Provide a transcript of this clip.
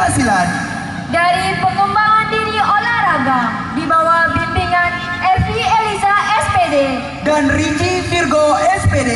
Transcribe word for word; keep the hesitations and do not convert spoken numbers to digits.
Silat dari pengembangan diri olahraga di bawah bimbingan Evi Eliza S P D dan Ricky Virgo S P D.